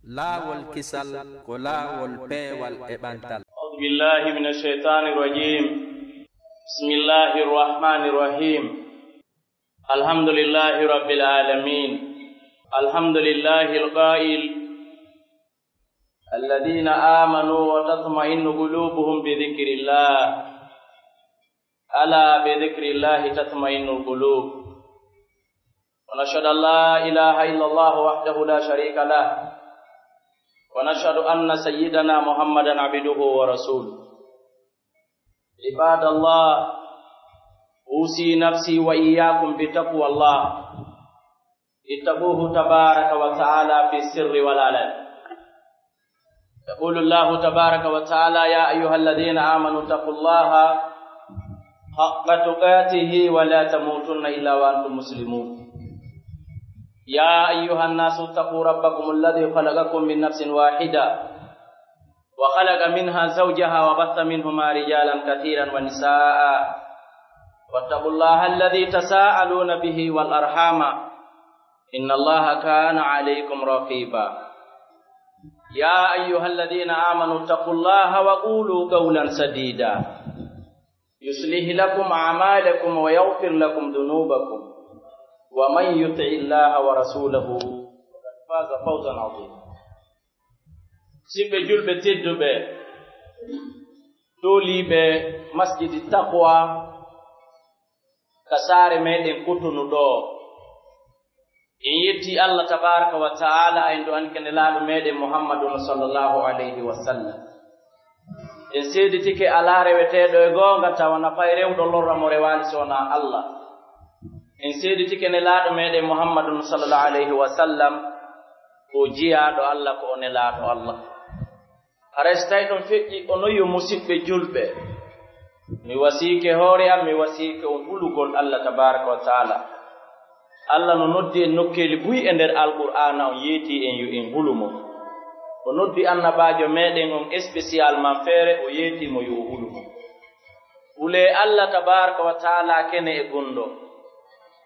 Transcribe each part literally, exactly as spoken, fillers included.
Laawol kisal ko laawol peewal e ɓantal. أعوذ بالله من الشيطان الرجيم. بسم الله الرحمن الرحيم. الحمد لله رب العالمين. الحمد لله القائل: الذين آمنوا وتطمئن قلوبهم بذكر الله. ألا بذكر الله تطمئن القلوب. ونشهد أن لا إله إلا الله وحده لا شريك له. ونشهد أن سيدنا محمدا عبده ورسوله. عباد الله، أوصي نفسي وإياكم بتقوى الله. اتقوه تبارك وتعالى في السر والعلن. يقول الله تبارك وتعالى: يا أيها الذين آمنوا اتقوا الله حق تقاته ولا تموتن إلا وأنتم مسلمون. يا أيها الناس اتقوا ربكم الذي خلقكم من نفس واحدة وخلق منها زوجها وبث منهما رجالا كثيرا ونساء واتقوا الله الذي تساءلون به والأرحام إن الله كان عليكم رقيبا. يا أيها الذين آمنوا اتقوا الله وقولوا قولا سديدا يصلح لكم أعمالكم ويغفر لكم ذنوبكم ومن يطع الله ورسوله فقد فاز فوزا عظيما. Siɓɓe julɓe tedduɓe, ɗooliiɓe Masjidi Taqwa ka saare meɗen Kutunu ɗo, en yetti Allah tabaraka wa ta'ala, en du'anike Nelaaɗo meɗen Muhammadun sallallahu alayhi wa sallam. En seeditike alaa reweteeɗo e goonga tawa nafay rewɗo, lorra mo rewaali so wonaa Allah. En seeditike Nelaaɗo meɗen Muhammadun sallallahu alayhi wa sallam ko jiyaaɗo Allah, ko o Nelaaɗo Allah. Haray so tawi ɗum feƴƴi, onon yo musiɓɓe julɓe, mi wasiike hoore am, mi wasiike on hulugol Allah tabaraka wa ta'ala. Allah no noddi en nokkeeli buy e nder Alqur'aana, on yeeti en yo en hulu mo. O noddi annabaajo meɗen on spécialement feere, o yeeti mo yo o hulu mo. Hulee Allah tabaraka wa ta'ala kene e gunndo.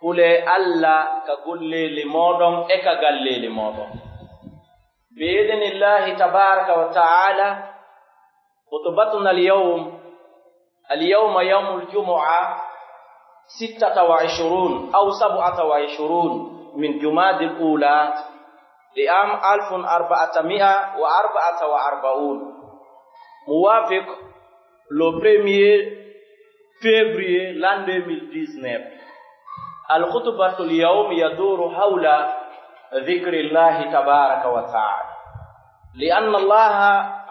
Hulee Allah ka golleeli mooɗon e ka galleeli mooɗon. بإذن الله تبارك وتعالى، خطبتنا اليوم، اليوم يوم الجمعة، ستة وعشرون أو سبعة وعشرون من جمادى الأولى لعام ألف وأربعمائة وأربعة وأربعين، موافق le premier février l'an deux mille dix-neuf. الخطبة اليوم يدور حول ذكر الله تبارك وتعالى، لأن الله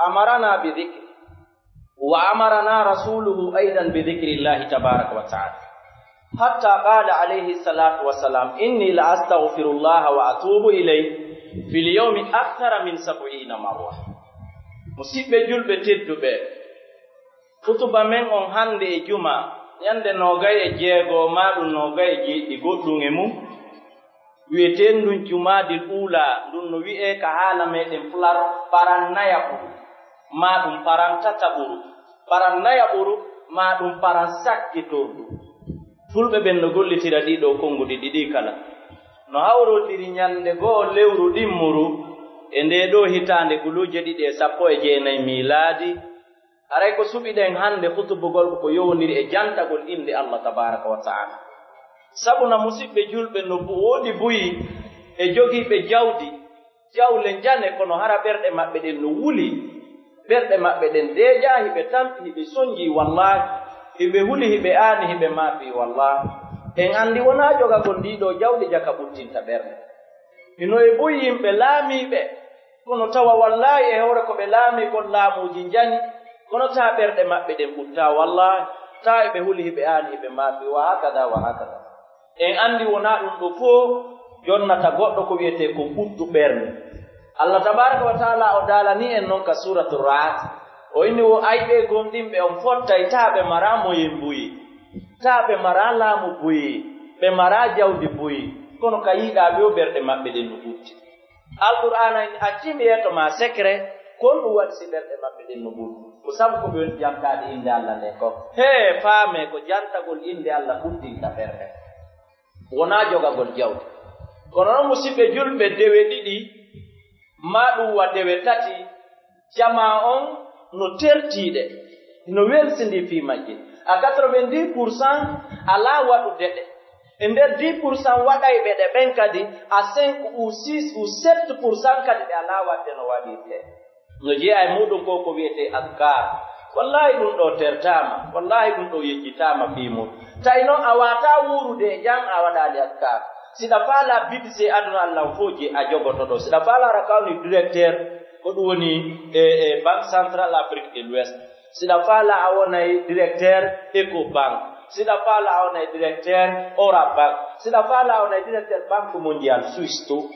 أمرنا بذكر، وأمرنا رسوله أيضا بذكر الله تبارك وتعالى، حتى قال عليه الصلاة والسلام: إني لأستغفر الله وأتوب إليه في اليوم أكثر من سبعين مرة. Musiɓɓe julɓe tedduɓe, hutuba men on hannde e juma, ñande noogay e jeego, maa ɗum noogay e jeeɗiɗi goɗɗum e mum, wi'eteen ɗum Jumaadil Uulaa, ɗum no wi'ee ka haala meɗen Pular, paran nayaɓuru, maa ɗum paran tataɓuru, paran nayaɓuru, maa ɗum paran sakkitordu. Fulɓe ɓen no gollitira ɗii ɗoo konnguɗi ɗiɗi kala. No hawrondiri ñande go'o lewru ɗimmuru e ndee ɗoo hitaande guluuje ɗiɗi e sappo e jeenayi miilaadi, haray ko suɓiɗen hannde hutubugol ko ko yowondiri e jantagol innde Allah tabaaraka wa ta'aala. Sabu na musiɓɓe julɓe no bu-, woodi buy e jogiiɓe jawdi, jawle njane, kono hara ɓerɗe maɓɓe ɗen no wuli. Ɓerɗe maɓɓe ɗen deejaa, hiɓe tampi, hiɓe sonjii, wallaahi. Hiɓe huli, hiɓe aani, hiɓe maafi, wallaahi. En anndi wonaa jogagol ndii ɗoo jawdi jaka ɓuttinta ɓerɗe. Hino e buy yimɓe laamiiɓe, kono tawa wallaahi e hoore ko ɓe laamii kon laamuuji njani, kono taa ɓerɗe maɓɓe ɗen ɓuttaa, wallaahi. Taa eɓe huli, hiɓe aani, hiɓe maafi, wa hakada, wa hakada. En anndi wonaa ɗum ɗoo fow jonnata goɗɗo ko wi'etee ko ɓuttu ɓernde. Allah tabaaraka wa ta'aala o daalanii en non ka Suuratu Ra'd. O inni wo ayɓe gomɗinɓe on fottay taa ɓe maraa moyen buy, taa ɓe maraa laamu buy, ɓe maraa jawdi buy, kono ka yiɗaa ɓe o ɓerɗe maɓɓe ɗen no ɓutti. Alqur'aana in accii mi yeeto maa secret, kon ɗum waɗi si ɓerɗe maɓɓe ɗen no ɓutti. Ko sabu ko ɓe woni jantaade innde Allah nden ko. Hee, faamee ko jantagol innde Allah ɓuttinta ɓerɗe. Wonaa jogagol jawdi. Kono non musiɓɓe julɓe, dewe ɗiɗi, Maa ɗum wa dewe tati, jamaa on no tertiiɗe, no welsindii fii majje. À quatre-vingt-dix pour cent alaa waɗude ɗe. E nder dix pour cent waɗayɓe ɗe ɓen kadi, à cinq ou six ou sept pour cent kadi ɓe alaa waɗde no waɗirtee. No jeyaa e muuɗum ko ko wiyetee adkaar. Wallaahi ɗum ɗoo tertaama, wallaahi ɗum ɗoo yejjitaama fii mun. Tawi noon a waawataa wuurude e jam a waɗaali adkaar. Si ɗa faalaa bidse aduna Allah fof je a jogoto ɗo. Si ɗa faalaa ara kawni directeur, ko ɗum woni e, e Banque Centrale Afrique de l'Ouest. Si ɗa faalaa a wonay directeur Ecobank. Si ɗa faalaa a wonay directeur Orabank. Si ɗa faalaa a wonay directeur Banque Mondiale Suisse to.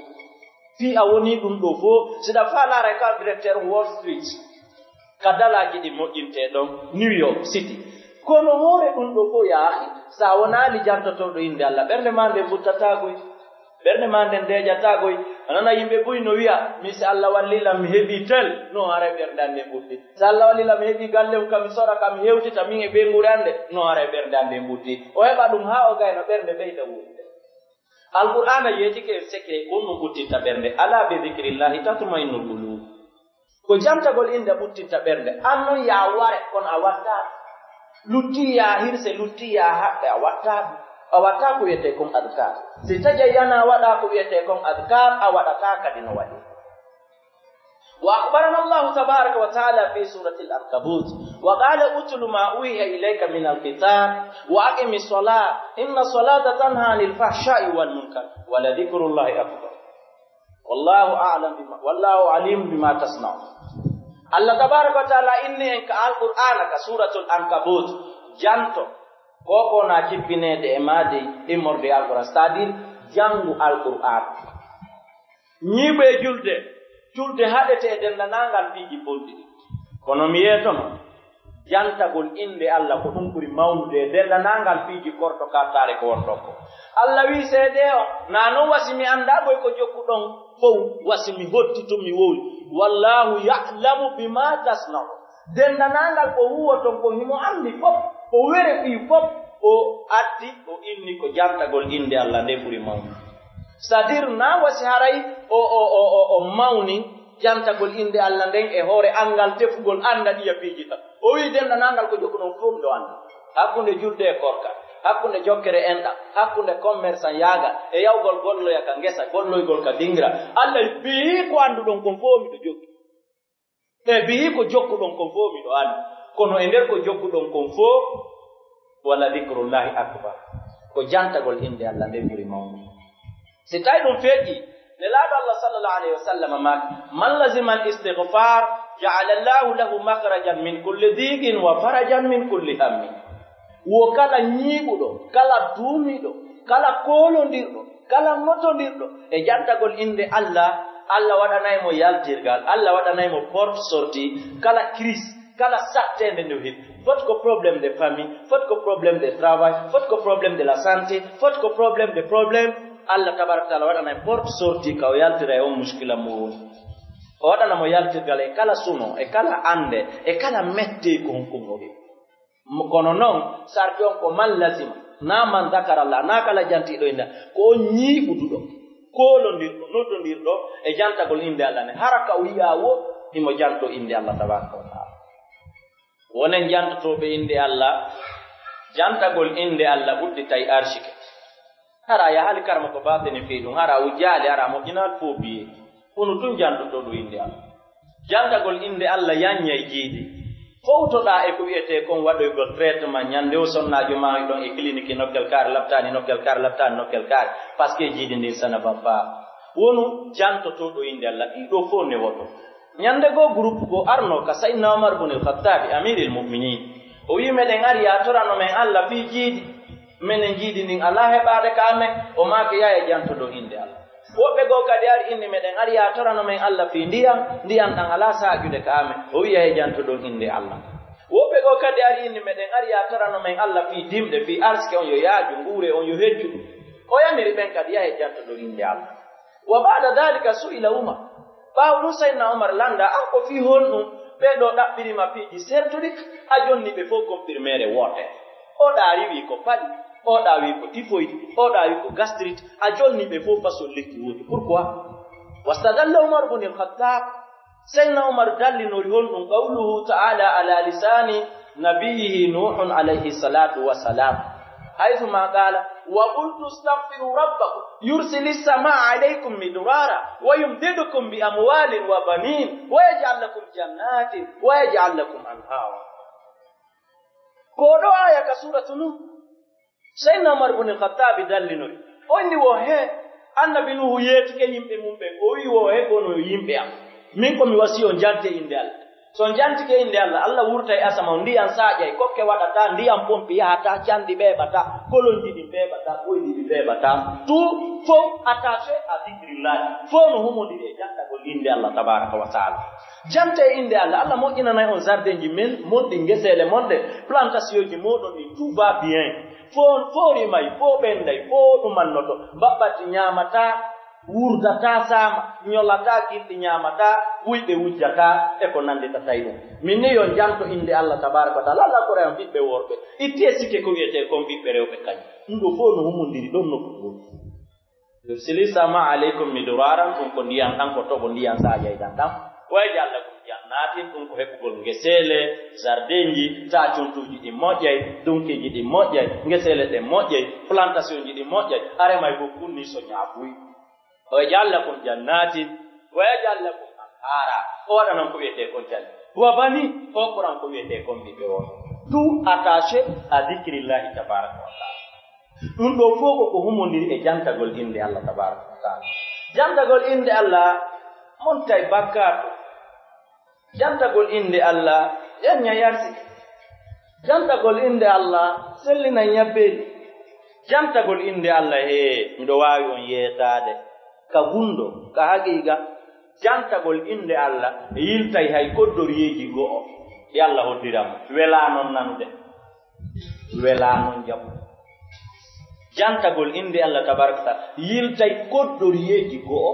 Fii a wonii ɗum ɗoo fof, si ɗa faalaa ara ka directeur Wall Street. Ka dalaaji ɗi moƴƴintee ɗon, New York City. Kono hoore ɗum ɗoo fof, yaa akhi, si a wonaali jantotooɗo innde Allah, ɓernde maa nden futtataa koy. Ɓernde maa nden deejataa koy. A nana yimɓe buy no wi'a, "Min si Allah wallii lan mi heɓii tel," no haray ɓernde an nden ɓutti. "Si Allah wallii lan mi heɓii galle on ka mi sora, ka mi hewtita min e ɓeynguure an nden," no haray ɓernde an nden ɓutti. O heɓa ɗum haa o gayna ɓernde ɓeyda wuurde. Alqur'aana yeetike en secret ko honno ɓuttinta ɓernde. "Alaa bi zikrillahi tatma'innul qulub." Ko jantagol innde ɓuttinta ɓernde. An non yaa ware, kono a wattaa. Lutti yaa hirse, lutti yaa haɓɓe, a wattaa. A wattaa ko wiyetee kon adkaar. Si tajayyana waɗaa ko wiyetee kon adkaar, a waɗataa kadi no waɗi. وأخبرنا الله تبارك وتعالى في سورة العنكبوت وقال: "اتل ما أوحي إليك من الكتاب وأقم الصلاة إن الصلاة تنهى عن الفحشاء والمنكر ولذكر الله أكبر والله أعلم بما والله عليم بما تصنعون." Allah tabaaraka wa taala inni en ka Alqur'aana, ka Suuratul Ankabut, janto ko ko na jippineede e maade immorde Alqur'aan, c'est-à-dire janngu Alqur'aan. Ñiiɓu e julde, julde haɗete e denndaangal piiji bonɗi. Kono mi yeetono, jantagol innde Allah ko ɗum ɓuri mawnude e denndaangal piiji korto kattaare ko won ɗon ko. Allah wii seedee o, naa non wasi mi anndaa koy ko jokkuɗon fow, wasi mi hotti to mi wowi. "Wallaahu ya'lamu bimaa tasna'un." Denndaangal ko huwoton ko himo anndi fof, o were fii fof, o addi, o inni ko jantagol innde Allah nde ɓuri mawnude. C'est-à-dire, na wasi haray o, o, o, o, o mawni jantagol innde Allah nden e hoore anngal tefugol annda ɗiya piiji tan. O wi'i denndaangal ko jokkuɗon fof miɗo anndi. Hakkunde julde e korka, hakkunde jokkere enɗam, hakkunde commerçant yaaga e yawgol golloya ka ngesa, golloygol ka dingira. Allah bi'i ko annduɗon kon fof miɗo jokki. E bi'i ko jokkuɗon kon fof miɗo anndi. Kono e nder ko jokkuɗon kon fof, "Wala dhikrullahi akbar." Ko jantagol innde Allah nden ɓuri mawnude. Si tawi ɗum feƴƴi, Nelaaɗo Allah sallallahu alayhi wa sallam maaki, "Man lazima al-istighfar, ja'ala Allahu lahu makhrajan min kulli dhiqin wa farajan min kulli hammin." Wo kala ñiiɓuɗo, kala duumiiɗo, kala koolondirɗo, kala ŋotondirɗo e jantagol innde Allah, Allah waɗanay mo yaltirgal, Allah waɗanay mo porte sortie, kala crise, kala satteende nde o heɓi. Foti ko problème de famille, foti ko problème de travail, foti ko problème de la santé, foti ko problème de problème. Allah tabaraka taala waɗanay porte sortie ka o yaltira e on muskila mo woni. O waɗana mo yaltirgal e kala suno, e kala annde, e kala mette ko honko ngori. Mo-, kono non, sarti on ko man lazima, na man zakarallah, na kala jantiiɗo innde, ko on ñiiɓuduɗo, koolondirɗo, nodondirɗo e jantagol innde Allah ne. Hara ka o yi'a wo, himo janto innde Allah tabaraka wa taala. Wonen jantotooɓe innde Allah, jantagol innde Allah ɓuɗɗitay arsike. Hara ya hali karma ko batini fii ɗum, hara o jaali, hara moƴƴinaali fof biyee. Kono tun jantotooɗo innde Allah. Jantagol innde Allah yanñay jiidi. Fowtoɗaa e ko wi'etee kon waɗoygol traitement, ñande o sonnaajo maa e ɗon e clinique nokkel kaari, laptaani nokkel kaari, laptaani nokkel kaari, parce que jiidi ndin ça ne va pas. Wonu jantotooɗo innde Allah, ɗiɗo fof ne woto. Ñande goo groupe goo arno ka Sayyidina Omar bun al-Khattabi, Amiril Mu'minin. O wi'i, "Meɗen ari ya torano men Allah fii jiidi. Menen jiidi ndin alaa heɓaade ka amen." O maaki, "Yaye jantoɗon innde Allah." Woɓɓe goo kadi ari inni, "Meɗen ari ya torano men Allah fii ndiyam, ndiyam ɗam alaa saajude ka amen." O wi'i, "Yaye jantoɗon innde Allah." Woɓɓe goo kadi ari inni, "Meɗen ari ya torano men Allah fii dimɗe, fii arsike on yo yaaju, nguure on yo heccu." O yamiri ɓen kadi, "Yaye jantoɗon innde Allah." Wa ba'da dhalika su'ila Umar. Ɓaawo ɗum, Sayyidina Umar lannda, "An ko fii honɗum ɓee ɗoo ɗaɓɓiri ma piiji sertuɗi, a jonni ɓe fof comprimé wootere? Oɗa wi'i ko palu, oɗa wi'i ko typhoïde, oɗa wi'i ko gastrite, a jonni ɓe fof façon lekki woodi. Pourquoi?" واستدل عمر بن الخطاب، سيدنا عمر دلنوري هون قوله تعالى على لسان نبيه نوح عليه الصلاة والسلام، حيثما قال: وقلت استغفروا ربكم يرسل السماء عليكم مدرارا ويمددكم بأموال وبنين ويجعل لكم جنات ويجعل لكم أنهارا. Ko ɗo aya ka suratu Nuh, Seydina Umar ibn al-Khattabi dallinori. O inni wo he, Annabi Nuhu yeetike yimɓe mum ɓen. O wi'i wo he, kono yo yimɓe am. Min ko mi wasi on jante innde Allah. So on jantike innde Allah, Allah wurtay asama, ndiyan saaƴay, kokke waɗataa, ndiyan pompi yahataa, canɗi ɓeeɓataa, kolonji ɗin ɓeeɓataa, koyɗi ɗin ɓeeɓataa. Tout fow attaché à dhikrillah. Fow no humondiri e jantagol innde Allah tabaraka wa taala. Jante e innde Allah. Allah moƴƴinanay on jardinji men, mon ɗin, geseele mon ɗe, plantationji moɗon ɗin, tout va bien. Fo-, foori may, fo ɓenday, fo ɗumannoto. Mbaɓɓatti ñaamataa, wurdataa saama, ñolataa, gilɗi ñaamataa, buyɓe wujjataa, e ko nannditata e ɗum. Min ni yo janto innde Allah tabaraka wa taala. Allah ko rewan ɓiɓɓe worɓe. Ittee sikke ko wiyetee kon ɓiɓɓe rewɓe kañ. Ɗum ɗo fof no humondiri ɗon nokku goo. Yursili sama aleykum midraran, ɗum ko ndiyan ɗan, ko toɓo ndiyan saajay ɗan ɗan. Wa yaj'al lakum jannatin, ɗum ko heɓugol ngeseele, jardinji, taa cuntuuji ɗin moƴƴay, dunkiiji ɗin moƴƴay, ngeseele ɗen moƴƴay, plantationji ɗin moƴƴay, a remay fof kunni so ñaabuy. Wa yaj'al lakum jannatin, wa yaj'al lakum anhara. O waɗanan ko wiyetee kon jali. Wa bani, o Qur'an ko wiyetee kon ɓiɓɓe on. Tout attaché à dhikrillahi tabaraka wa taala. Ɗum ɗoo fof ko ko humondiri e jantagol innde Allah tabaraka wa taala. Jantagol innde Allah montay bakkaatu. Jantagol innde Allah ƴaññay arsike. Jantagol innde Allah sellinay ñabbeeli. Jantagol innde Allah, hee, miɗo waawi on yeetaade ka gunndo, ka haqiiqa. Jantagol innde Allah yiltay hay koddoriyeeji go'o ɗi Allah hoddiramo. Welaa non nanude. Welaa non jaɓude. Jantagol innde Allah tabaraka wa taala yiltay koddoriyeeji go'o,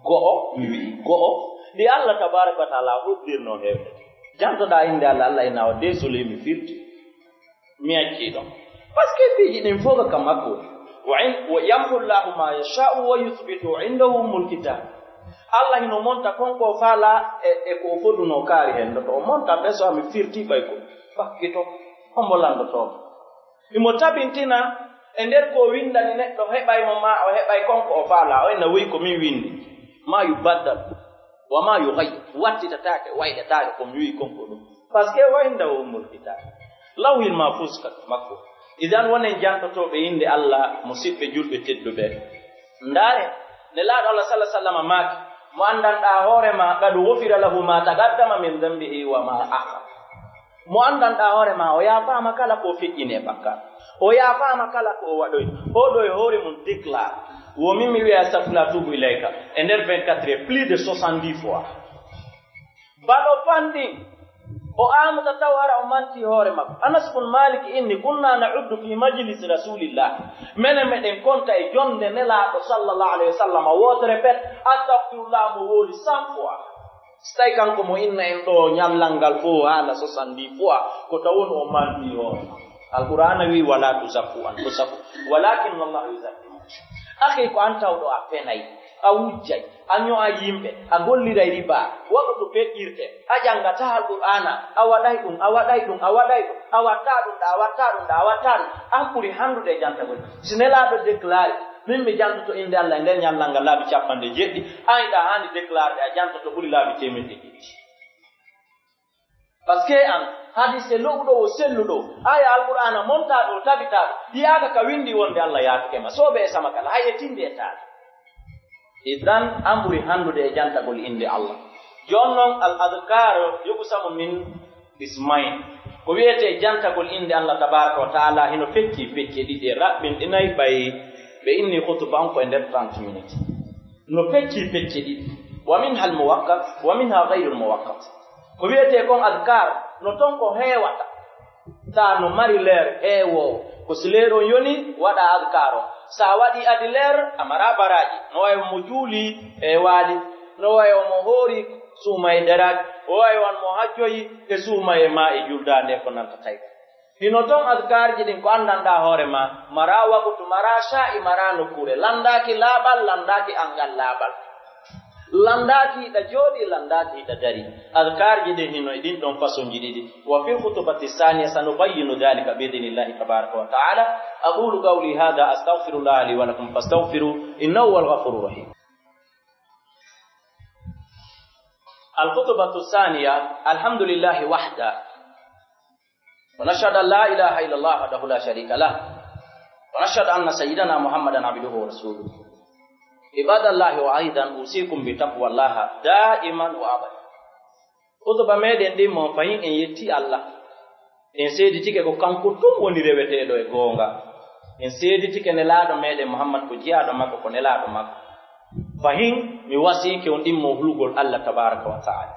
go'o, mi wi'i go'o, ɗi Allah tabaraka wa taala hoddirno heewde. Jantoɗaa innde Allah, Allah ina o désolé, mi firti, mi accii ɗon. Parce que piiji ɗin fof ko ka makko. Wa in-, wa yamhu Allahu ma yasha'u wa yuthbitu indahu ummul kitab. Allah hino monta kon ko faala e, e ko o fodunoo kaari hen. Ndoto o monta ɓe so mi firti ɓay ko fakkito, hombo lanndotoo? Imo tabintina e nder ko windani neɗɗo, heɓay mo ma o heɓay kon ko o faala. O inna woy ko min windi. Ma yubaddal wa ma yughayyar. Wattitataake, waylataake ko mi wi'i kon ko ɗum. Parce que wa indahu ummul kitab. Lawhil mahfuz ka makko. Idan wonen jantotooɓe innde Allah, musiɓɓe julɓe tedduɓe. Ndaare, Nelaaɗo Allah sallallahu alaihi wasallam maaki, mo anndanɗaa hoore ma, qad ghufira lahu ma taqaddama min dhanbihi wa ma akhar. Mo anndanɗaa hoore ma, o yaafaama kala ko feƴƴini e bakkaat. O yaafaama kala ko o waɗoyi. O ɗo e hoore mum déclare. Wo min mi wi'a, "Astaghfirullah, tuubu ilayka." E nder vingt-quatre heures, plus de soixante-dix fois. Balo panɗin. O aamata taw hara o manti hoore makko. Anas bun Malik inni, "Kunna na'uddu fi majlisi Rasulillah." Menen meɗen konta e jonde Nelaaɗo sallallahu alaihi wasallam. Wootere pet, "Astaghfirullah" mo wooli cent fois. So tawi kanko mo inna en ɗo ñallal ngal fof haala soixante-dix fois, ko tawon o manti hoore. Alqur'aana wi, "Wala tuzakku anfusakum, walakin Allah yuzakki man yasha." Akhi, ko an tawɗo a fenay, a wujjay, a ño'ay yimɓe, a golliray riba, waɗu to feƴƴirte, a janngataa Alqur'aana, a waɗay ɗum, a waɗay ɗum, a waɗay ɗum, a watta ɗum ɗa, a watta ɗum ɗa, a watta ɗum. An ɓuri hanndude e jantagol. Si Nelaaɗo déclare, Min mi jantoto innde Allah e nder ñallal ngal laabi capanɗe jeeɗiɗi, an hiɗa haani déclarde a jantoto ɓuri laabi teemeɗɗe ɗiɗi. Parce que an, hadise lo'uɗo o selluɗo, aya Alqur'aana montaaɗo o tabitaaɗo, yi'aaka ka windi wonde Allah yaafike ma, soobe e sama kala, hay e tinde e taali. Idan, an ɓuri hanndude e jantagol innde Allah. Jooni non, al adkar yuqsamu min qismayn. Ko wiyetee jantagol innde Allah tabaraka wa taala hino fecci pecce ɗiɗi, raɓɓinɗinay ɓay ɓe inni khutba on ko e nder trente minutes. No fecci pecce ɗiɗi. Wa minha al muwaqqat, wa minha ghayru al muwaqqat. Ko wiyetee kon adkar, no ton ko heewata. Taa no mari leer heewoowo. Ko si leer on yoni, waɗa adkar on. Sa waɗi adi leer, a mara baraaji. No wayi mo juuli e waali. No wayi mo hoori suuma e deraak. O wayi on mo hajjoyi e suuma e maa e juldaande e ko nanta tawi. Hino ton adkarji ɗin ko anndanɗaa hoore ma. Mara wakutu, mara saa'i, mara nokkuure. Lanndaaki laaɓal, lanndaaki anngal laaɓal. Lanndaaki hiɗa jooɗii, lanndaaki hiɗa darii. Adkaarji ɗin hino e ɗin ɗon façonji ɗiɗi. وفي الخطبة الثانية سنبين ذلك بإذن الله تبارك وتعالى. أقول قولي هذا، أستغفر الله لي ولكم فاستغفروه، إنه هو الغفور الرحيم. الخطبة الثانية. الحمد لله وحده. ونشهد أن لا إله إلا الله وحده لا شريك له. ونشهد أن سيدنا محمدا عبده ورسوله. عباد الله، وأيضا أوصيكم بتقوى الله دائما وأبدا. Hutuba meɗen ɗin mo fahin en yetti Allah. En seeditike ko kanko tun woni reweteeɗo e goonga. En seeditike Nelaaɗo meɗen Muhammad ko jiyaaɗo makko, ko Nelaaɗo makko. Fahin mi wasiike on ɗin mo hulugol Allah tabaraka wa ta'ala.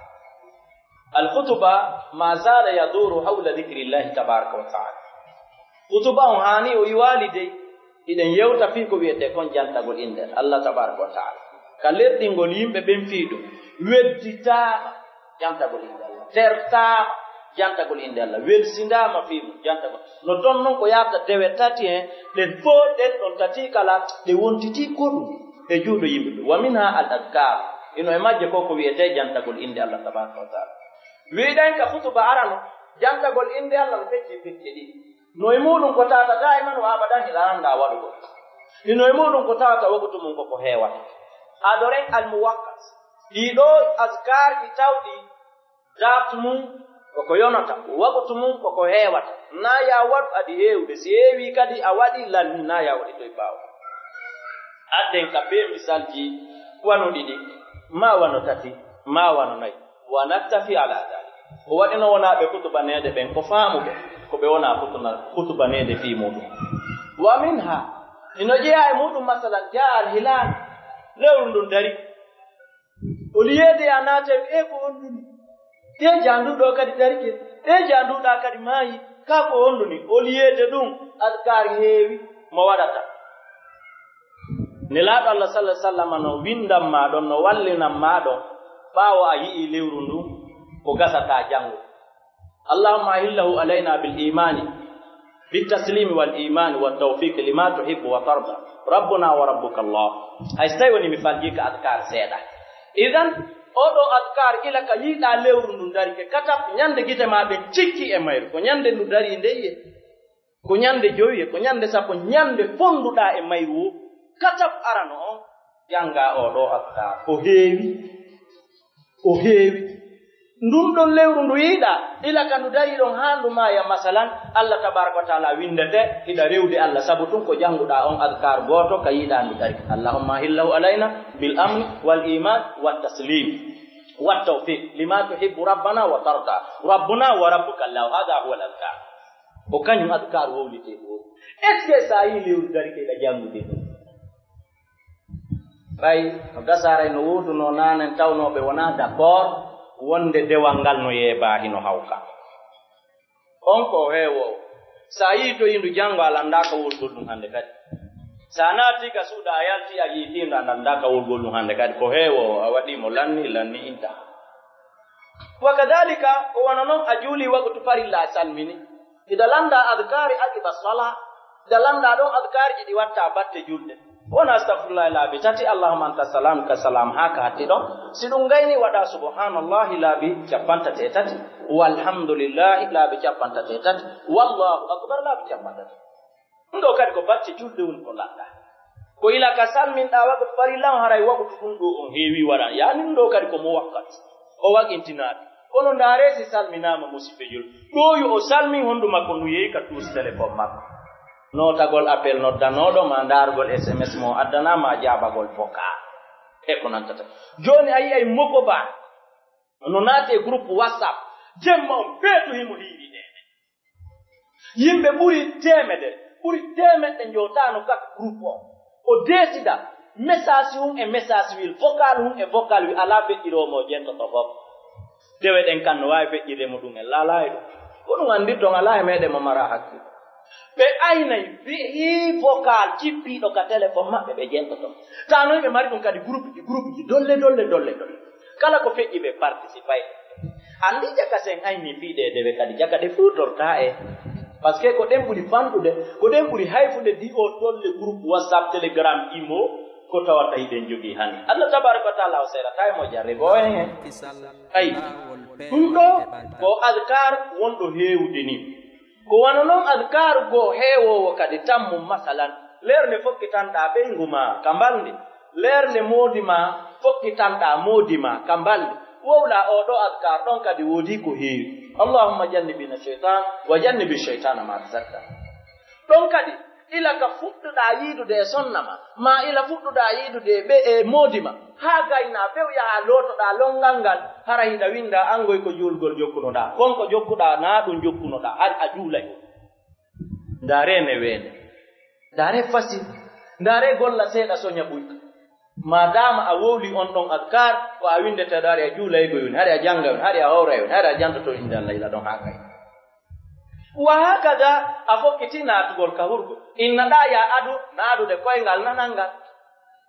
Alkhutuba ma zala yaduru hawla dhikrillahi tabaraka wa ta'ala. Hutuba on haani o iwaali dey, hiɗen yewta fii ko wi'etee kon jantagol innde Allah tabaraka wa ta'ala. Ka lerɗingol yimɓe ɓen fii ɗum, wedditaama jantagol innde Allah, tertaama jantagol innde Allah, welsindaama fii mum jantagol. No ton non ko yaata dewe tati hen, ɗen fof ɗen ɗon tati kala ɗe wontitii ko ɗum e juuɗo yimɓe ɓe. Wa minha al adkar, ino e majje ko ko wi'etee jantagol innde Allah tabaraka wa ta'ala. Wi'ɗen ka hutuba arano, jantagol innde Allah no fecci pecce ɗiɗi. No e muɗum ko tawata daiman wa abadan hiɗa annda waɗugol. Ino e muɗum ko tawata waktu mum ko ko heewata. Adoren al muwakkat. Ɗii ɗoo azkarji tawɗi date mum ko ko yonata, waktu mum ko ko heewata. Na ya waɗu adi heewde. Si heewi kadi a waɗi lanni, na ya waɗi toy ɓaawo. Adden ka bee misalji wano ɗiɗi, ma wano tati, ma wano nayi. Wa naktafi ala dhalik. Ko waɗi no wonaa ɓe hutubaneede ɓen ko faamuɓe, ko ɓe wonaa hutuna-, hutubaneede fii muɗum. Wa minha, ino jeyaa e muɗum, masalan, jaa al hilal, lewru ndun dari. Oliyeede ya naate, e ko honɗuni? E jaa ndu ɗoo kadi darike, e jaa ndu ɗaa kadi maayi, ka ko honɗuni? Oliyeede ɗum, adkaar heewi mo waɗata. Nelaaɗo Allah sallallahu alaihi wasallam no winndan ma ɗon, no wallinan ma ɗon, ɓaawo a yi'ii lewru ndun, ko gasataa janngo. Allahumma ahillahu alaina bil imani, bit taslimi wal imani wat tawfiq lima tuhibbu wa tarda. Rabbuna wa rabbuka Allah. Hay so tawi woni mi falji ka adkaar seeɗa. Idan, oɗo adkaar ila ka yiiɗaa lewru ndun darike, katap, ñande gite ma ɗen cikki e mayru. Ko ñande ndu dari nde yi'e. Ko ñande jowi e, ko ñande sappo, ñande fonnduɗaa e mayru o. Katap arano on, janngaa oo ɗoo adkaar. O heewi. O heewi. Ndun ɗon lewru ndu yiiɗaa, ila ka ndu darii ɗon haa ndu maaya, masalan, Allah tabaraka wa taala winndete, hiɗa rewde Allah, sabu tun ko jannguɗaa on adkaar gooto ka yiiɗaa ndu dari. Allahumma ahillahu alaina bil amni wal iman wat taslim wat tawfiq lima tuhibbu rabbana wa tarda. Rabbuna wa rabbuka Allah, hada huwa al adkaar. Ko kañum adkaar wowlitee ɗo. Est-ce que so a yii lewru dari, ko hiɗa janngude ɗum? Ɓay no gasaara, no woodunoo naanen, tawnoo ɓe wonaa d'accord wonde dewal ngal no yeebaa, hino hawka. On ko o heewoowo. So a yii to indu janngo, a lanndaaka wowlugol ɗum hannde kadi. So a naatii ka suudu, a yaltii, a yii tiindu, a lanndaaka wowlugol ɗum hannde kadi. Ko heewoowo, a waɗii mo lanni, lanni inta. Wa kadhalika, ko wano non a juulii waqtu farilla, a salmini. Hiɗa lannda adkaari aqiba sala. Hiɗa lannda ɗon adkaariji ɗi watta batte julde. Wona astaghfirullah laabi tati, Allahumma anta salam, ka salam, haa ka hatti ɗon. Si ɗum gayni, waɗa subhanallahi laabi cappantate e tati. Walhamdulillahi laabi cappantate e tati. Wallahu akbar laabi cappantate. Ɗum ɗo kadi ko batte julde woni ko lannda. Ko ila ka salminɗa waqtu farilla on, haray waqtu ɗum ɗo on heewi wara. Yaani ɗum ɗo kadi ko mo wakkat. O waɗintinaaɗo. Kono ndaaree si salminaama musiɓɓe julɓe. Ɗo yo o salmin hondu makko ndu yehi ka tuusi téléphone makko. Nootagol appel noddanooɗo, ma ndaargol S M S mo addana, ma jaabagol vocal. E ko nantata. Jooni a yi'ay moko ba no naati e groupe WhatsApp. Jemma on feetu himo hiiri nde. Yimɓe ɓuri teemedere, ɓuri teemeɗɗe njootaano kaka groupe o. O deesida message hun e message wil, vocal hun e vocal wil, alaa feƴƴiroowo mo jentoto fof. Dewe ɗen kan no waawi feƴƴirde mo ɗum en laalaa e ɗum. Ko ɗum anndirton alaa e meɗen mo mara hakkil. Ɓe aynay, ɓe hii vocal cippiiɗo ka téléphone maɓɓe, ɓe jentoto. Taa noon ɓe mari ɗum kadi groupe ji, groupe ji, dolle, dolle, dolle, dolle. Kala ko feƴƴi ɓe participay. Anndi jaka sen ayni fii ɗee dewe kadi, jaka ɗe fuutortaa e. Parce que ko ɗen ɓuri fanɗude, ko ɗen ɓuri hayfude di o tolle groupe WhatsApp, Telegram, Imo, Ko tawata hiɗen jogii hannde. Allah tabaaraka wa taala o seerataa e mo jarribo en heen. Ayi, ɗum ɗo ko adkaar wonɗo heewde ni. Ko wano noon adkaar goo heewoowo kadi tammu, masalan, leer nde fokkitanɗaa ɓeyngu maa ka mbalndi, leer nde moodi maa fokkitanɗaa moodi maa ka mbalndi. Wowlaa oo ɗoo adkaar ɗon kadi woodii ko heewi. Allahumma jannibna shaytan wa jannibi shaytana ma razaqtana. Ɗon kadi, ila ka fuɗɗuɗaa yiidude e sonna ma, maa ila fuɗɗuɗaa yiidude e ɓe, e moodi ma, haa gaynaa, bew yahaa lootoɗaa lonngal ngal, hara hiɗa winnda angoy ko juulgol jokkunoɗaa. Kon ko jokkuɗaa, naa ɗum jokkunoɗaa, hari a juulay. Ndaaree ne weende. Ndaaree fasi. Ndaaree golla seeɗa soña ɓuyka. Maadaama a wowli on ɗon adkaar, ko a winndeteeɗo, hari a juulay ko yoni, hari a jannga yoni, hari a hawra yoni, hari a jantoto innde Allah ila ɗon haa kay. Wa hakada, a fokkiti naatugol ka hurgo. Inna ɗaa ya adu, naadude koyngal nanal ngal.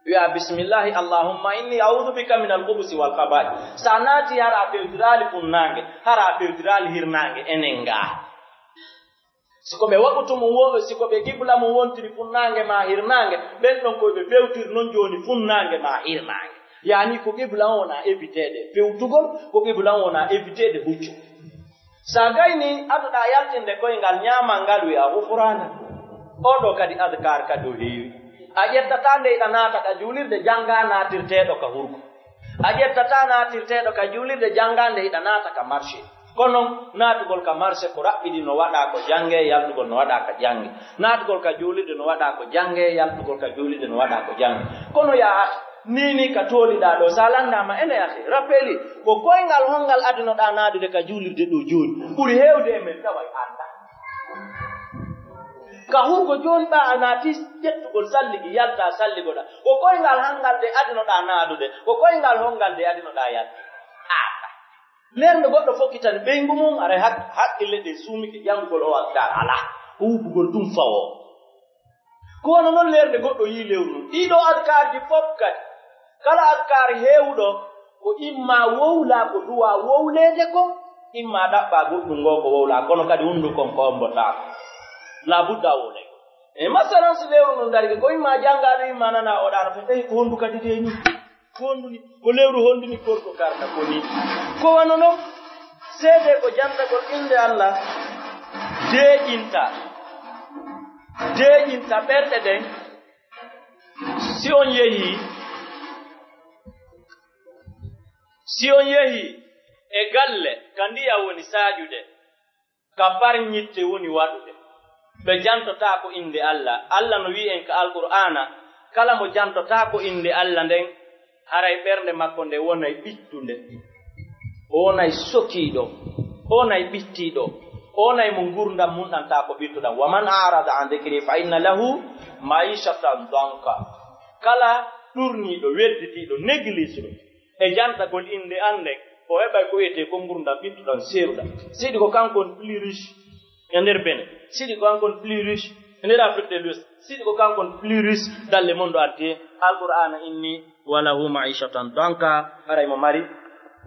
Wi'a, "Bismillahi, Allahumma inni a'udhu bika min al-khubusi wal khaba'ith." Sa naati, hara a fewtiraali funnaange, hara a fewtiraali hirnaange, enen ngaa. Si ko ɓe waɓutu mum wo-, si ko ɓe qibla mum wontiri funnaange maa hirnaange, ɓen ɗon ko ɓe fewtiri non jooni funnaange maa hirnaange. Yaani ko qibla on wona eviteede fewtugol, ko qibla on wona eviteede huccu. Sa gayni, aduɗaa yaltinde koyngal ñaamal ngal, wi'a, "Ghufraana." Oo ɗoo kadi adkaar kadi o heewi. A ƴettataa nde hiɗa naata ka juulirde janngaa naatirteeɗo ka hurgo. A ƴettataa naatirteeɗo ka juulirde janngaa nde hiɗa naata ka marché. Kono naatugol ka marché ko raɓɓiɗi no waɗaa ko janngee, yaltugol no waɗaa ka jannge. Naatugol ka juulirde no waɗaa ko janngee, yaltugol ka juulirde no waɗaa ko jannge. Kono yaa akhi, nii nii ka tooliɗaa ɗoo, sa lanndaama ene akhi, rappeli, ko koyngal honngal adinoɗaa naadude ka juulirde ɗoo jooni? Ɓuri heewde e men tawa e anndaa. Ka hurgo jooni ɓaa a naati ƴettugol salligi, yaltaa salligoɗaa. Ko koyngal hanngal de adinoɗaa naadude, ko koyngal honngal de adinoɗaa yaltude? Leer nde goɗɗo fokkitani ɓeyngu mum, aray hak-, hakkille ɗe suumike janngugol o adkaar alaa, ko wubbugol ɗum fawoo. Ko wano non leer nde goɗɗo yii lewru ndun. Ɗii ɗoo adkaarji fof kadi, kala adkaar heewuɗo, ko imma wowlaa ko duwaa wowleede kon, imma ɗaɓɓaa goɗɗum ngoo ko wowlaa, kono kadi hunndukon ko ombotaako. Laa budda wowlay. E masalan, si lewru ndun darike, ko imma janngaa ɗum, imma nanaa o ɗaano fof, tawi ko honndu kadi de nii? Ko honndu ni? Ko lewru honndu ni korko karna ko ni? Ko wano non, seedee ko jantagol innde Allah deeƴinta, deeƴinta ɓerɗe ɗen. Si on yehii, si on yehii e galle ka ndiyam woni saaƴude, ka parñitte woni waɗude. Ɓe jantotaako innde Allah. Allah no wi'i en ka Alqur'aana, kala mo jantotaako innde Allah nden, haray ɓernde makko nde wonay ɓittunde. O wonay sokiiɗo, o wonay ɓittiiɗo, o wonay mo ngurndan mun ɗan taa ko ɓittuɗan. "Wa man a'rada an dhikri fa inna lahu ma'ishatan danka." Kala ɗurniiɗo, wedditiiɗo, négligé e jantagol innde an nden, o heɓay ko wi'etee ko ngurndan ɓittuɗan, seeruɗan. Siɗi ko kanko woni plus riche e nder Benin, siɗi ko kanko woni plus riche e nder Afrique de l'Ouest, siɗi ko kanko woni plus riche dans le monde entier. Alqur'aana inni, "Wa lahu ma'ishatan danka", haray mo mari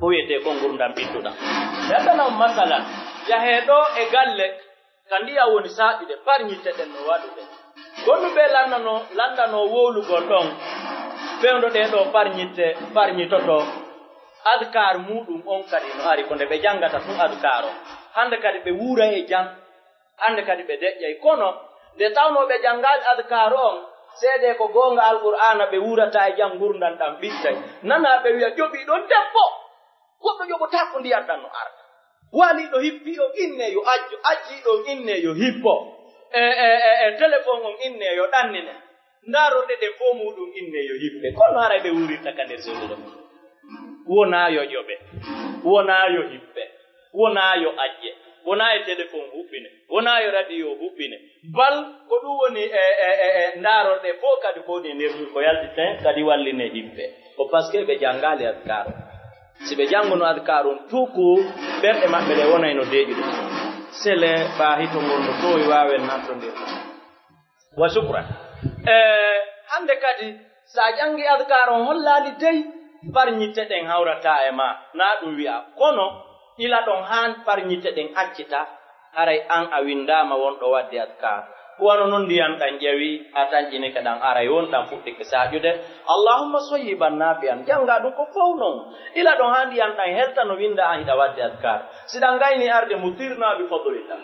ko wi'etee ko ngurndan ɓittuɗan. Yadana on masalan, yahee ɗoo e galle ka ndiyam woni saaƴude, parñitte ɗen no waɗude. Ko ɗum ɓe lanndanoo, lanndanoo wowlugol ɗon, fewndo ɗee ɗoo parñitte, parñitoto. Adkaar muuɗum on kadi no ari, ko nde ɓe janngata tun adkaar on. Hannde kadi ɓe wuuray e jam, hannde kadi ɓe deƴƴay. Kono nde tawnoo ɓe janngaali adkaar on, seedee ko goonga Alqur'aana ɓe wuurata e jam, ngurndan ɗan ɓittay. Nanaa ɓe wi'a, "Ƴoɓii ɗon debbo!" Goɗɗo ƴoɓotaako ndiyan ɗan no arda. Waaliiɗo hippi on, innee yo ajjo. Ajjiiɗo on, innee yo hippo. E, e, e, e, telefon on, innee yo ɗannine. Ndaarorɗe ɗen fof muuɗum, innee yo hippe. Kono haray ɓe wuurirta ka nder suudu ɗon. Wonaa yo ƴoɓe. Wonaa yo hippe. Wonaa yo ajje. Wonaa e telefon huɓɓine. Wonaa yo radio huɓɓine. Bal ko ɗum woni e, e, e, e ndaarorɗe fof kadi ko woni e nder ɗum ko yaltiten kadi walline hippe. Ko parce que ɓe janngaali adkaar. Si ɓe jannguno adkaar on tuuku, ɓerɗe maɓɓe ɗe wonayno deeƴude. Sele ɓaa hito ngol no toowi waawen nattondir. Wa shukran. E, hannde kadi, so a janngi adkaar on hollaali dey, parñitte ɗen hawrataa e maa, naa ɗum wi'a. Kono, ila ɗon haan parñitte ɗen accita, haray an a winndaama wonɗo waɗde adkaar. Wano non ndiyan ɗan ƴawi, a tanƴinike ɗan aray won ɗan fuɗɗike saaƴude. Allahumma soyiban nafi'an. Jannga ɗun ko fow non. Ila ɗon haa ndiyan ɗan helta no winnda an hiɗa waɗde adkar. Si ɗan gayni arde mutirna bi fadlillah.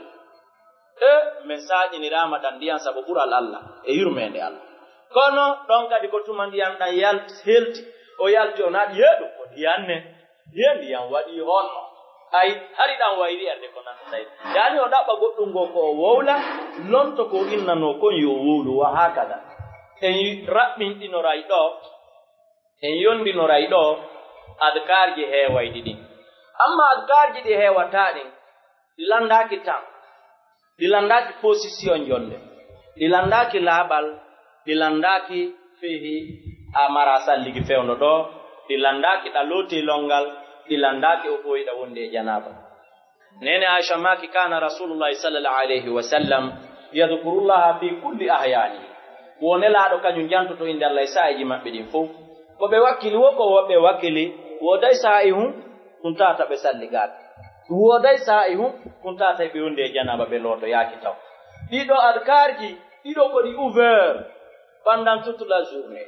E, men saaƴiniraama ɗan ndiyan sabu ɓural Allah e yurmeende Allah. Kono ɗon kadi ko tuma ndiyan ɗan yalt-, helti, o yalti o naati, yeeɗu ko ndiyan ne. Nden ndiyam waɗi honno? Ay, hari ɗan wayri erde ko nan tawi. Yaani o ɗaɓɓa goɗɗun goo ko o wowla, lonto ko o innanoo kon yo o wowlu, wa hakada. En raɓɓinɗinoray ɗoo, en yondinoray ɗoo adkaarji heewayɗi ɗin. Amma adkaarji ɗi heewataa ɗin, ɗi lanndaaki tan. Ɗi lanndaaki position jonnde. Ɗi lanndaaki laaɓal. Ɗi lanndaaki fii a maraa salligi fewndo ɗoo. Ɗi lanndaaki ɗa lootii lonngal. Ɗi lanndaaki o ɓooyiɗa wonde e janaaba. Neene Aisha maaki, kana Rasulullahi sallallahu alayhi wa sallam yadhkurullaha fi kulli ahyani. Wo Nelaaɗo kañun jantoto innde Allah e saa'iiji maɓɓe ɗin fow. Ko ɓe wakkili wo ko woɓɓe wakkili, wooday saa'i hun, ɗun tawata ɓe salligaaki. Wooday saa'i hun, ɗun tawata ɓe wonde e janaaba ɓe lootoyaaki taw. Ɗii ɗoo adkaarji, ɗii ɗoo ko ɗi ouvert pendant toute la journée.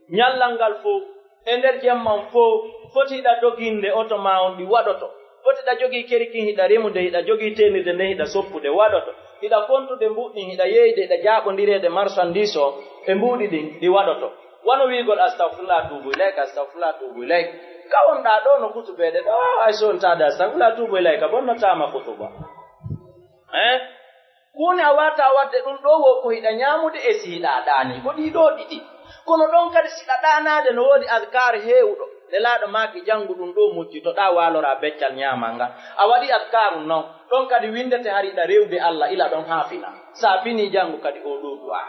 Ñallal ngal fow, e nder jemma on fow, foti hiɗa doginde oto maa on ɗi waɗoto. Foti hiɗa jogii keri kin hiɗa remude, hiɗa jogii teenirde nden hiɗa soppude waɗoto. Hiɗa kontude mbuuɗi ɗin, hiɗa yeeyde, hiɗa jaaɓondireede marchandise o e mbuuɗi ɗin ɗi waɗoto. Wano wi'ugol, "Astagfirullah, tuubu ilayka, astagfirullah, tuubu ilayka." Ka wonɗaa ɗoo no kutubeede ɗoo, ay so on taade, "Astagfirullah, tuubu ilayka," bonnotaama kutuba. Eh? Huunde a waawataa waɗde ɗun ɗoo wo ko hiɗa ñaamude e si hiɗa ɗaanii. Ko ɗii ɗoo ɗiɗi. Kono ɗon kadi si hiɗa ɗaanaade no woodi adkaaru heewuɗo. Nelaaɗo maaki janngu ɗun ɗoo mujji, to ɗa waaloraa beccal ñaamal ngal. A waɗi adkaaru non. Ɗon kadi winndete hari hiɗa rewde Allah, ila ɗon haa fina. Sa finii janngu kadi oo ɗoo du'aa.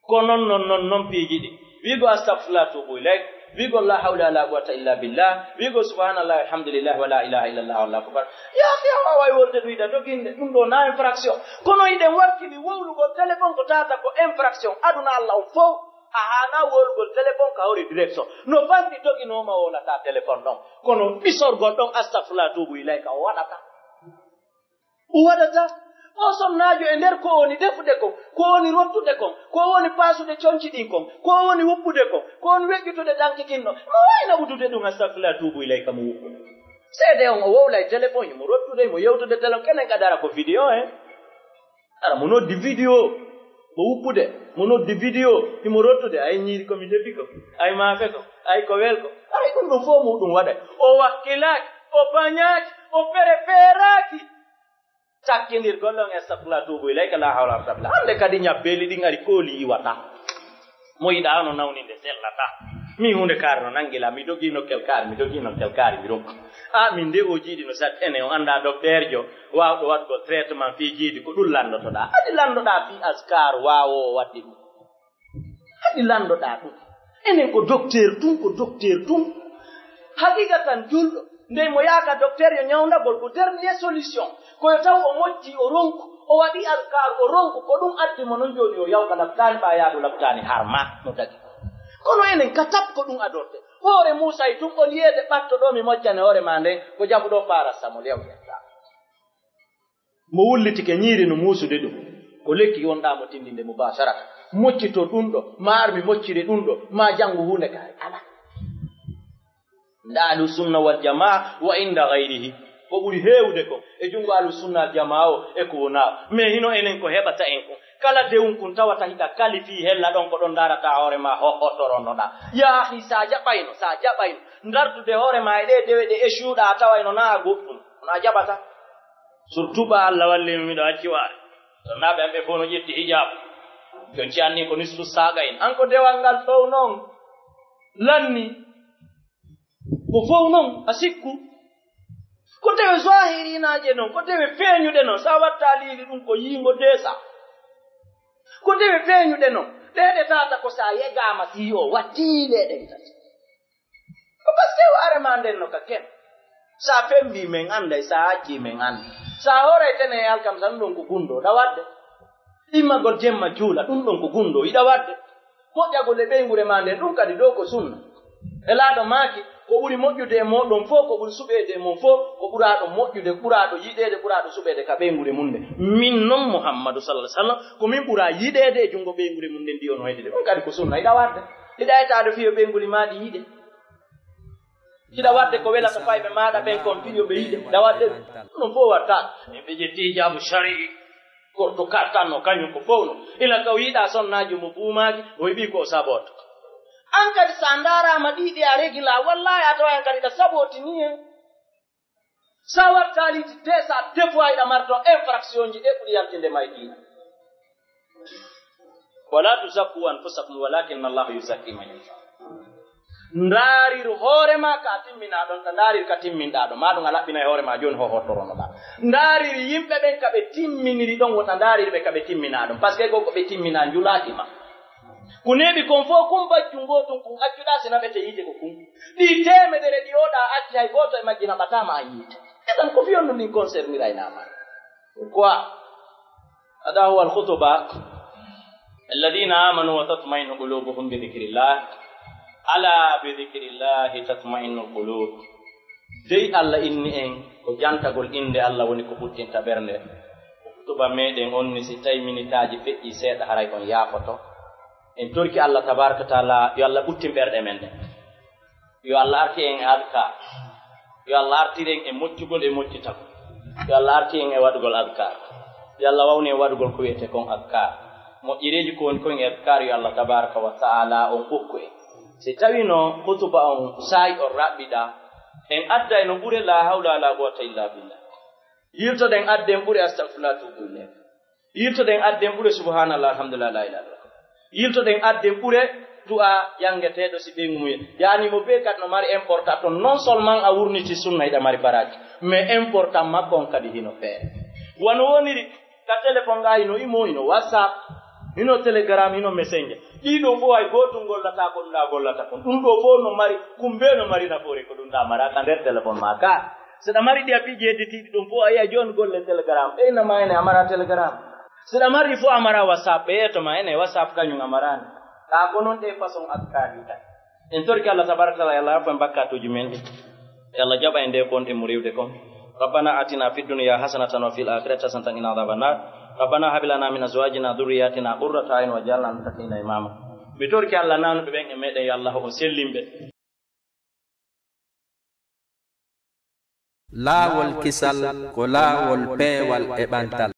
Ko non, non, non, non piiji ɗi. Wi'ugol astagfirullah, tuubu ilayk. Wi'ugol la hawla wala quwwata illa billah. Wi'ugol subhanallah, alhamdulillah, wala ilaha illallah, wallahu akbar. Yaa, yaa, waaway wonde ɗun hiɗa doginde. Ɗun ɗoo na infraction. Kono hiɗen wakkili wowlugol téléphone ko tawata ko infraction. Aduna Allah on fow. A haanaa wowlugol téléphone ka hoore direction. No banndi doginooma wowlataa téléphone ɗon. Kono ɓisorgol ɗon astagfirullah, tuubu ilayka o waɗataa. O waɗata. O sonnaajo e nder ko woni defude kon, ko woni rottude kon, ko woni paasude conci ɗin kon, ko woni wuppude kon, ko woni weƴƴutude danki kin no. Mo wayna wudude ɗum, astagfirullah, tuubu ilayka, mo wuppude. Seede on o wowla e téléphone, himo rottude, himo yewtude téléphone, kenen kadi ara ko vidéo, eh. Ara mo noddi vidéo, mo wuppude, mo noddi vidéo, himo rottude, ay ñiiri ko mi defi ko, ay maafe ko, ay ko wel ko. Ay ɗum ɗum fof muɗum waɗay. O wakkilaaki, o bañaaki, o perefeeraaki. Takkindirgol on, astagfirullah, tuubu ilayka, la hawla wala quwwata illa billah. Hannde kadi ñabbeeli ɗin ari kooli iwata. Mo yiɗaa no nawninde sellata. Mi hunde kaari no nangila, mi dogi nokkel kaari, mi dogi nokkel kaari, mi ronku. A min de o jiiɗi no sat ene o annda dokteerjo waawɗo waɗgol traitement fii jiidi ko ɗum lanndotoɗaa. Hadi lanndoɗaa fii askar waawoowo waɗde ɗum. Hadi lanndoɗaa ɗum. Enen ko docteur tun, ko docteur tun. Haqiqatan julɗo, ndey mo yaaka docteur yo ñawndagol ko dernier solution. Ko yo taw o mocci, o ronku, o waɗi azkar, o ronku, ko ɗum addi mo non jooni yo yaw ka laptaani ɓaa yaadu laptaani har ma no dagi. Kono enen ka tap ko ɗum adorde. Hoore Muusa e tun o liyeede ɓatto ɗo mi moccane hoore ma nden, ko jaɓu ɗo paracetamol yawƴetta. Mo wullitike ñiiri no muusude ɗum, ko lekki wonɗaa mo tindinde mubasharata. Moccito ɗum ɗo, ma ar mi moccire ɗum ɗo, ma janngo huunde kaari. Ala. Nda ahlu sunna wal jamaa wa inda gayrihi. Ko ɓuri heewude ko e junngo ahlu sunna wal jamaa o e ko wonaa. Mais hino enen ko heɓata en ko. Kala dewun kun tawata hiɗa kalifi hella ɗon ko ɗon darata hoore ma ho-, hotoronnoɗaa. Yaa akhi, sa jaɓayno, sa jaɓayno. Ndardude hoore ma e ɗee dewe ɗe ecuuɗa a tawayno naa goɗɗum. Kono a jaɓata. Surtout ɓa Allah walli mi miɗo acci waare. Sonnaaɓe am ɓe fof no ƴetti hijaabu. Jon ci anni ko nisfu saaga en. An ko dewal ngal fow noon. Lanni. Ko fow noon a sikku. Ko dewe zahiriinaaje noon, ko dewe feeñuɗe noon. Sa watta liili ɗum ko yiingo deesa. Ko dewe feeñuɗe noon. Ɗee ɗe tata ko sa yegaama si o watti ɗee ɗen tati. Ko parce que waare ma nden no ka ken. Sa fembi men anday, sa acci men anday. Sa horay tene e alkam tan ɗum ko gundo, ɗa wadde. Immagol jemma juula, ɗum ɗon ko gundo, iɗa wadde. Moƴƴagol e ɓeynguure ma nden, ɗum kadi ɗo ko sunna. E laaɗo maaki, Ko ɓuri moƴƴude e mooɗon fof, ko ɓuri suɓeede e mon fof, ko ɓuraaɗo moƴƴude, ɓuraaɗo yiɗeede, ɓuraaɗo suɓeede ka ɓeynguure mum nde. Min non Muhammadu sallallahu alaihi wasallam, ko min ɓuraa yiɗeede e junngo ɓeynguure mum nden, ndi on hoyde. Ɗum kadi ko sunna, hiɗa warde. Hiɗa etaade fiyo ɓeynguure maa ɗi yiɗe. Hiɗa warde ko welata fayɓe maaɗa ɓen kon, fiyo ɓe yiɗe. Hiɗa warde ɗum fof watta. Min ɓe ƴetti hijaabu shari'i. Korto kattanno kañum ko fowno. Ila ka o yiɗa sonnaajo mo buumaaki, o heɓi ko o sabooto. An kadi, so a ndaaraama ɗiɗi a regila, wallahi a tawa en kadi ɗa sabootini en. Sa wattaali ti te sa defuwa iɗa marto infraction ji ɗe ɓuri yaltinde may ɗi. Wala tuzakku anfusakum walakin Allah yuzakki man yasha. Ndaarir hoore ma ka timminaa ɗon, ta ndaarir ka timminɗaa ɗon. Maa ɗum a laɓɓinay hoore ma jooni ho hottoronoɗaa. Ndaarir yimɓe ɓen ka ɓe timminiri ɗon, wota ndaarir ɓe ka ɓe timminaa ɗon. Parce que ko ko ɓe timminaa njulaaki ma. Ko neeɓi kon fof kun bajju ngoo tun kun accuɗaa si naɓete yiite ko kun. Ɗi teemedere ɗi oɗa acci hay gooto e majji naɓataa ma an yiite. Eɗan ko fiyondu ndin concerniraynaama. Pourquoi? هذا هو الخطبة. الذين آمنوا وتطمئن قلوبهم بذكر الله. ألا بذكر الله تطمئن القلوب. Dey Allah inni en ko jantagol innde Allah woni ko ɓuttinta ɓernde. Ko hutuba meɗen on ni, si tawi minitaaji feƴƴi seeɗa, haray on yaafoto. En torki Allah tabaraka taala yo Allah ɓuttin ɓerɗe men ɗen. Yo Allah artir en e adkar. Yo Allah artir en e moƴƴugol e moƴƴitagol. Yo Allah artir en e waɗugol adkar. Yo Allah wawnu en waɗugol ko wiyetee kon adkar. Moƴƴereeji ko woni kon e adkar, yo Allah tabaraka wa taala on okku en. Si tawi no hutuba on saa'i on raɓɓiɗa, en adda e no ɓure, la hawla wala quwwata illa billah. Yiltoɗen adden ɓure astagfirullah, tuubu ilayh. Yiltoɗen adden ɓure subhanallah, alhamdulillah, la ilaha illallah. Yiltoɗen adden ɓure du'a yangeteeɗo si ɓeyngu mum. Yaani mo bee kadi no mari important, non seulement a wurniti sunna, hiɗa mari baraji, mais important makko on kadi hino feere. Wano woniri ka téléphone ga, hino imo, hino WhatsApp, hino Telegram, hino Messenger. Ɗii ɗoo fof hay gootun gollata ko ɗum ɗaa gollata kon. Ɗum ɗoo fof no mari, kumbe no mari nafoore ko ɗum ɗaa mara ka nder téléphone ma ka. Seɗa mari ɗi appiji hedditiiɗi ɗum fof, a yi'a jooni golle Telegram. Ɓeyna ma ene a mara Telegram. Seɗa mari fof a mara WhatsApp, ɓe yeeto ma ene WhatsApp kañum a maraani. Ka ko non ɗe façon adkari ka. En torki Allah tabaraka taala, Allah yafo en bakkatuuji men ɗi. Yo Allah jaɓa en nde kon ɗi mo rewde kon. ربنا آتنا في الدنيا حسنة وفي الآخرة حسنة وقنا عذاب النار. ربنا هب لنا من أزواجنا وذرياتنا قرة أعين واجعلنا للمتقين إماما. Mi torki Allah nanuɓe ɓen e meɗen, yo Allah on sellimɓe. Laawol kisal ko laawol peewal e ɓantal.